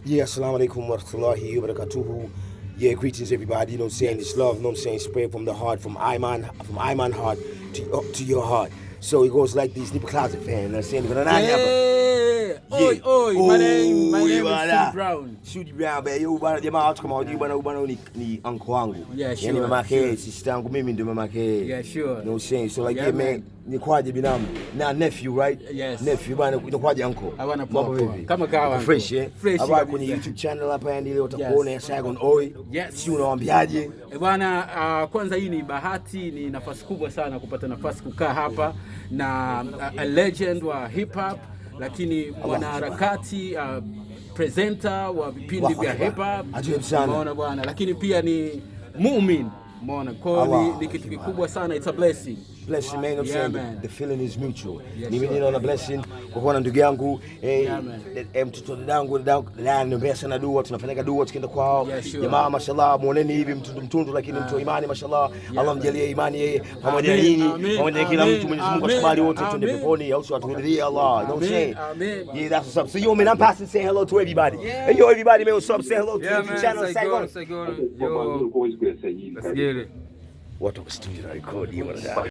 Yeah, assalamu alaikum wa rahmatullahi wa barakatuhu. Yeah, greetings, everybody. You know what I'm saying? It's love, you know what I'm saying? Spread from the heart, from Iman heart to your heart. So it goes like this. Nipo Closet fan, you know what I'm saying? Kuna nani hapa? Yeah. Oi, oi, my name is Bwana. Sudi Brown. Sudi Brown, man. Yo bwana, jamaa watu kama hawajui bwana, huyu bwana ni uncle wangu. Yeah, sure, Yaani mamake, sure. sister yangu mimi ndio mamake. Yeah, sure. You know what I'm saying? So like, yeah, Yeah, man, man. Ni kwaje binamu? Na nephew, right? Yes. Nephew bwana, inakuwaje, uncle? Ah, bwana, poa, Mambo poa. vipi? Kama kawa, uncle. Fresh, eh? Fresh Hapa kabisa. kwenye YouTube channel hapa, yani leo utakuona ya Saigon Oi. Yes. Si unawaambiaje? Eh, bwana, kwanza hii ni bahati, ni nafasi kubwa sana kupata nafasi kukaa hapa na a legend wa hip hop, lakini mwanaharakati, presenter wa vipindi vya hip hop. Ajabu sana. Umeona bwana, lakini pia ni mumin. Umeona, kwa hiyo Allah. ni kitu kikubwa sana, it's a blessing. Blessing, man, I'm Yeah, saying man. the feeling is mutual. Yeah, Mimi sure. ninaona blessing kwa kuwa na ndugu yangu, Yeah, man. mtoto dadangu, dada aniombea sana dua, tunafanyaga dua tukienda kwao. Yeah, sure. Jamaa mashallah, muoneni hivi mtundu mtundu, lakini mtu wa imani mashallah. Allah mjalie imani yeye pamoja na Amin, nyinyi, amin, pamoja na kila amin, mtu. Mwenyezi Mungu amin, atukubali wote tuende amin. Peponi, au sio, aturidhie Allah. You know what I'm saying? Amin. Yeah, that's what's up. So yo man, I'm passing, say hello to everybody. Yeah. Hey yo everybody, man, what's up? Say hello to Yeah, the man, channel Saigon, Saigon. Saigon. Yo, let's get it. Watu wa studio na rekodi bwana.